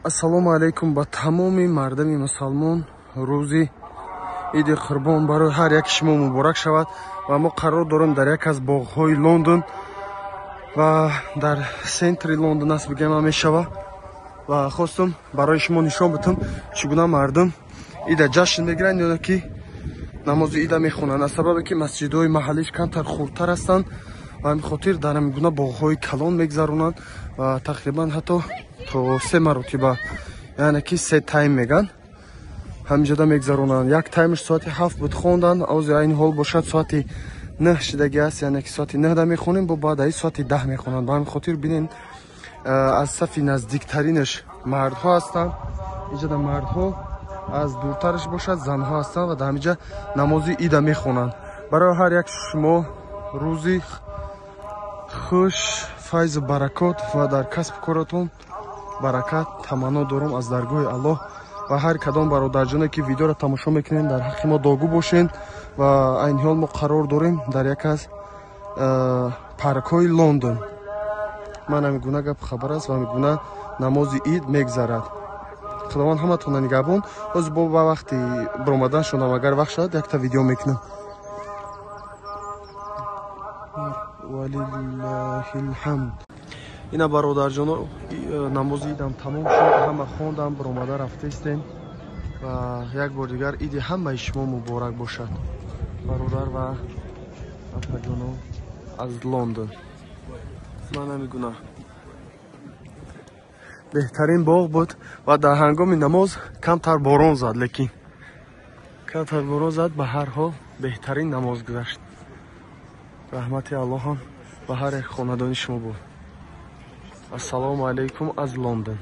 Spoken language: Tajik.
Ассалому алайкум ба тамоми мардами мусалмон. Рӯзи Иди Қурбон барои ҳар яки шумо муборак шавад. Ва мо қарор дорем дар як аз боғҳои Лондон ва дар центри Лондон аст, бигем мешава. Ва хостум барои шумо нишон битам, чӣ гуна мардум ида ҷашн мегиранд ё ки намози ида мехонанд. Аз сабабе ки масҷидҳои маҳаллиш камтар хурдтар ҳастанд, ва ҳамин хотир дар ҳамин гуна боғҳои калон мегзаронанд ва тақрибан ҳатто то се маротиба, яъне ки се тайм меган, ҳаминҷода мегзаронанд. Як таймш соати 7 буд, хондан, ози айни ҳол бошад соати 9 шидаги аст, яъне ки соати 9 мехонем, бо баъд аи соати 10 мехонанд. Ба ҳамин хотир бинен, аз сафи наздиктаринаш мардҳо ҳастанд, инҷода мардҳо, аз дуртараш бошад занҳо ҳастанд ва дар ҳаминҷа намози ида мехонанд. Барои ҳар як шумо рӯзи хуш, файзу баракот ва дар касбу коратон баракат таманно дорам аз даргоҳи Аллоҳ. Ва ҳар кадом бародарҷоне ки видеоро тамошо мекунед, дар ҳаққи мо дуогӯ бошед. Ва айни ҳол мо қарор дорем дар як аз паркҳои Лондон. Ман ҳамин гуна гап хабар аст ва ҳамин гуна намози ид мегзарад. Худованд ҳаматонро нигаҳбон. Ҳозир бо ба вақти баромаданшонам, агар вақт шавад, якта видео мекунам. Валиллаҳил ҳамд. Ина бародарҷоно, намози идам тамом шуд, ҳама хондам, баромада рафтаистем. Ва як бор дигар иди ҳамаи шумо муборак бошад, бародар ва апаҷоно аз Лондон. Ман ҳамин гуна беҳтарин боғ буд ва дар ҳангоми намоз камтар борон зад, лекин камтар борон зад, ба ҳар ҳол беҳтарин намоз гузашт. Раҳмати Аллоҳам ба ҳар як хонадони шумо буд. Ассалому алайкум аз Лондон.